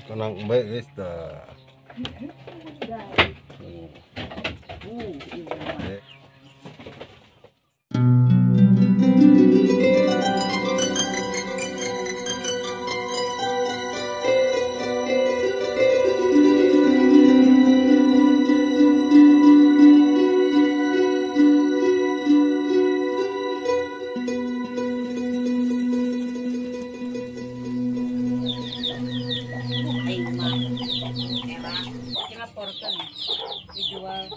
Kanang embe guys tah. Dijual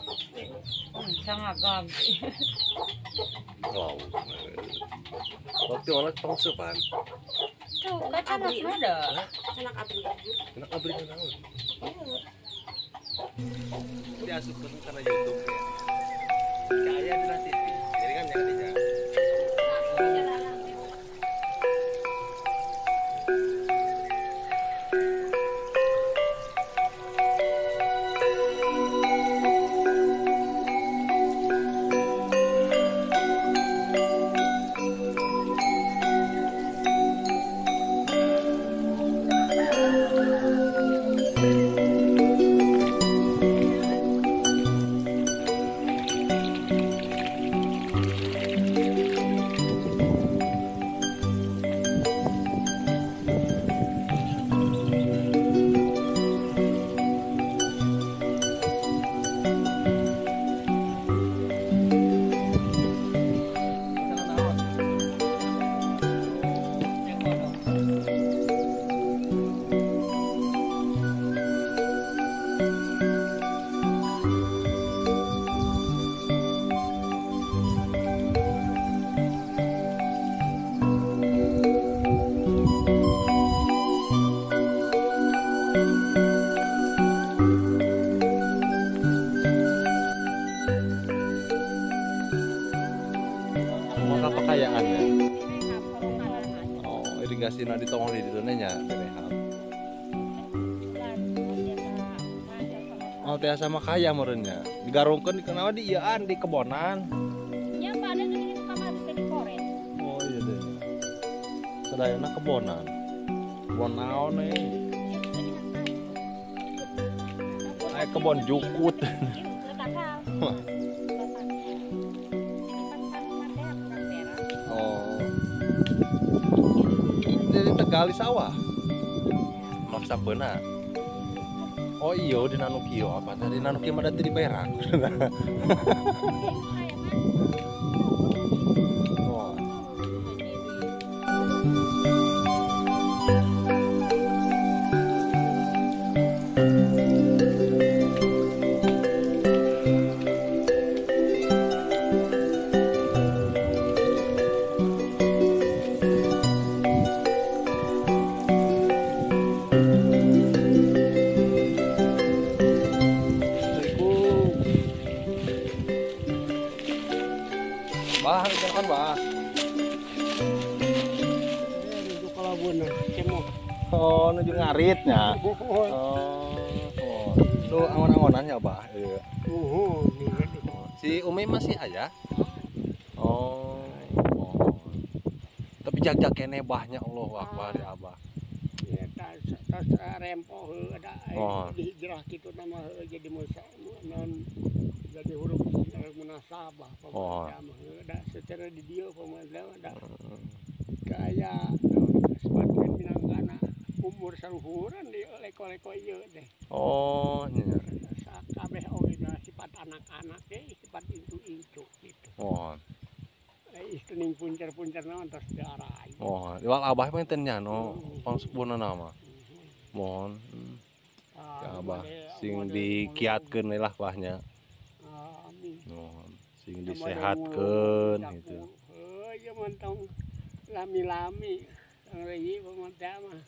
sangat. Wow. Waktu orang pangsupan. Tuh, kan anak ada. Anak abri. Anak abri naon? Diasupkeun kana YouTube ya. Kaya dina TV. Jadi kan jangan dinya. Kekayaan ya. Oh, irigasi na di tongol di ditu nya berehab. Oh, teh sama kaya meureun nya. Digarungkeun dikenawa di ieuan di kebonan. Nya pada geuning itu kamari teh dikoret. Oh iya deh. Sadayana kebonan. Kebon naon euy? Aya kebon jukut. Jadi tegali sawah maksa beuna. Oh iya di nanu kieu apa tadi nanu kieu mah da teu diberak. Oh. Bah, kan bah. Nuju kalabun cemok. Oh, nuju ngaritnya. Oh, oh. Lu angon-angonannya bah. Iya. Si Umi masih aya? Oh. Oh. Tapi jag-jag keneh bahnya Allahu Akbar ya Abah. Ya tas rempo heuh da dihijrah kitu nama heuh jadi musa non jadi huruf munasabah pamadah da secara di dieu pamadah da kaya sebagian minangkana umur saluhuran di leko-leko ieu teh. Oh nya. Sakabeh oge sifat anak-anak ge sifat incu-incu gitu. Oh. Istening puncer-puncer naon tos diarai. Oh, diwal abah mah teh nya no pangsepuna mah. Mohon. Ya abah sing dikiatkeun we lah bahnya. Oh, sing disehatkeun gitu. Heuh, ieu mah lami-lami reuy pamantah mah.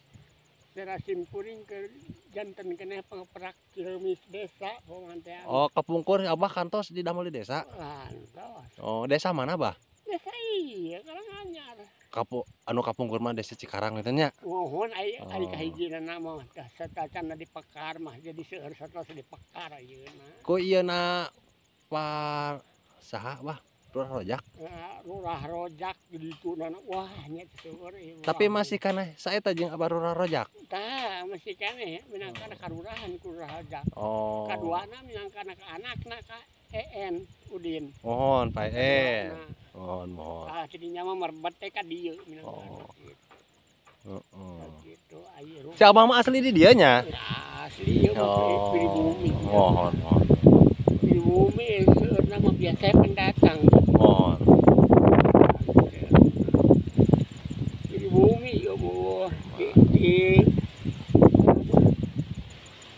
Serasim kuring ke janten keneh pangperak Ciremis desa pamantah. Oh, kapungkur abah kantos di damel di desa? Kantos. Oh, desa mana, Bah? Desa iya, Karanganyar. Kapu anu kapungkur mah desa Cikarang kitu nya? Muhun ai ai kahijina mah tah satacana dipekar mah jadi seueur satos dipekar ayeuna. Ku ieuna pa saha, Bah? Lurah Rojak. Lurah Rojak gitu nana wah nya seueur. Tapi masih kana saeta jeung Abah Lurah Rojak. Tah masih keneh minangka karurahan ku Lurah Rojak. Oh. Kaduana minangka anakna ka EN Udin. Mohon Pak EN. Mohon mohon. Ah jadinya mah merbet teh ka dieu minangka. Oh. Heeh. Gitu aya. Si Abah mah asli di dieu nya? Asli ieu mah pribumi. Mohon mohon. Pribumi seueurna mah biasa pendatang. Mohon. Pribumi ieu mah di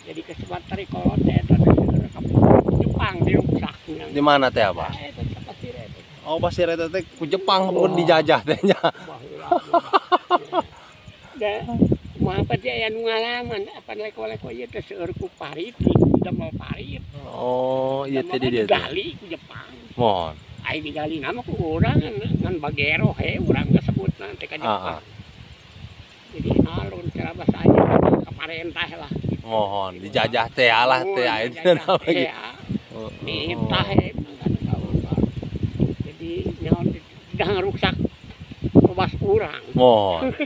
jadi kesebat tarikolot teh eta Jepang diruksak. Di mana teh Abah? Pasir eta. Oh, pasir eta teh ku Jepang pun dijajah teh nya. Da kumaha teh aya nu ngalaman apa leko-leko ieu teh seueur ku parit, damel parit. Oh, ieu teh di dieu. Digali ku Jepang. Mohon. Ai digali nama ku urang ngan bagero he urang kasebutna teh ka Jepang. Jadi alun cara bahasa aya ka parentah lah. Mohon dijajah teh alah teh aya teh nama gitu. Ditah he jadi nyaon dah ngaruksak bebas urang. Mohon.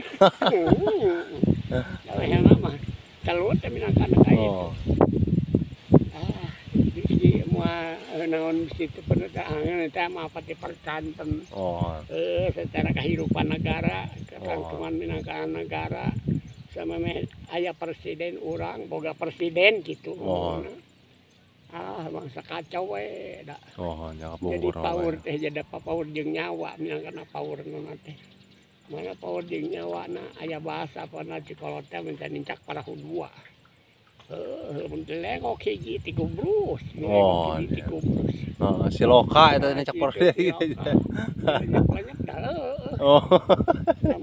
Gawe mah telut teh minangka ka itu. Ah, bisi moal naon bisi teu penerangan eta mah pati percanten. Oh. Secara kehidupan negara, ketentuan minangka negara sama meh aya presiden urang boga presiden gitu. Oh. Ah, bangsa kacau we da. Oh, jangan jadi power teh jadi power jeung nyawa minangka power nu teh. Mana power jeung nyawa na aya bahasa pernah cikolot teh minta nincak parahu dua. Heuh, mun lengok hiji ti kubrus. Oh, hiji ti kubrus. Heeh, si loka eta nincak parahu gitu. Banyak dah. Oh.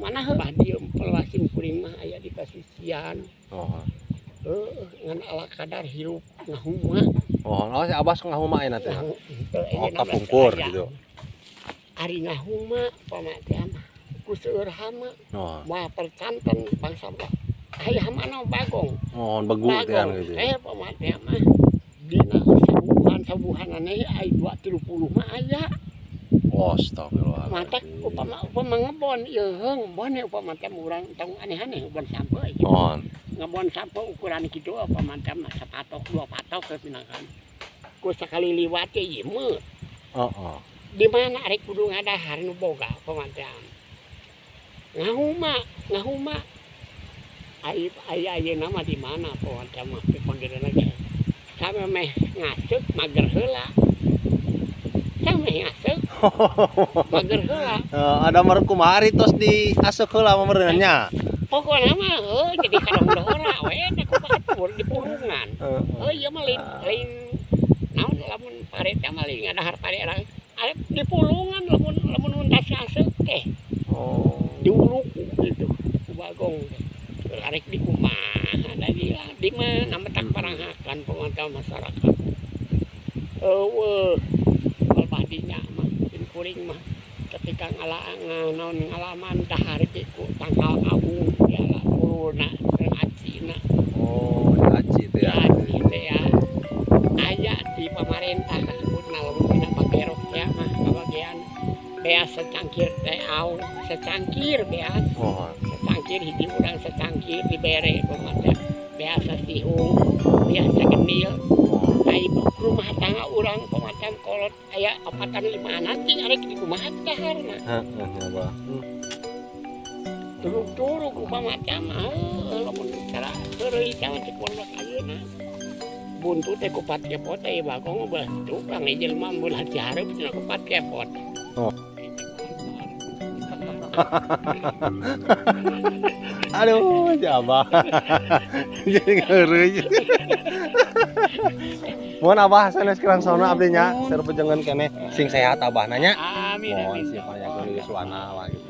Mana heuh dieu pelasim kuring mah aya di pasisian. Oh. Heuh, ngan ala kadar hirup ngahuma. Oh, oh si Abah sok ngahuma ayeuna teh. Oh, kapungkur gitu. Ari ngahuma pamatian ku seueur hama. Oh. Moal percanten bangsa aya hamana bagong. Oh, begu teh gitu. Pamatian mah dina sabuhan-sabuhanane ai 230 mah aya. Oh, astagfirullah. Matak upama upama ngebon ieu heung bon upama teh urang tong aneh-aneh ngebon sampe gitu. Oh. Ngebon sampe ukuran kitu upama teh mah sapatok dua patok ke pinangkan. Ku sakali liwat teh ieu mah. Heeh. Di mana arek kudu ngadahar nu boga upama teh. Ngahuma, ngahuma. Ai ai ayeuna mah di mana upama teh mah pipanggirna ge. Sampe meh ngaseuk mager heula. Sampe ngaseuk mager heula. Ada mer kumaha ari tos di aseuk heula mah meureun nya. Pokona mah heuh jadi kadang-dora we da ku batur di pulungan. Heuh ieu mah lain naon lamun pare teh mah lain ngadahar pare urang. Arep di pulungan lamun lamun untas ngaseuk teh. Oh. Diuluku gitu ku bagong teh. Arek di kumaha da di mana metak paranghakan pemantau masyarakat. Eueuh badinya mah kuring mah ketika naon ngalaman dahar ge ku tangkal kawung diala puluna sareng acina. Oh, aci teh. Aci teh ya. Aya di pamarentah kasebutna lamun dina pagerok teh mah kabagian beas secangkir teh aung secangkir beas. Oh. Secangkir hiji urang secangkir dibere kumaha beas sasihung, beas sagendil. Ai rumah tangga urang pamatan kolot aya 4 5 anak cing arek di kumaha daharna. Heeh, Abah. Turuk-turuk upama teh mah lamun cara heureuy teh mah cek pondok ayeuna. Buntu teh kupat kepot teh bagong belah tukang jelema belah dihareup cenah kupat kepot. Oh. Aduh, si Abah. Jadi ngeureui. Mohon Abah sanes kerangsona abdi nya, sareng pejengan keneh sing sehat Abah nanya. Amin Mohon amin. sih panjang yuswana lah gitu.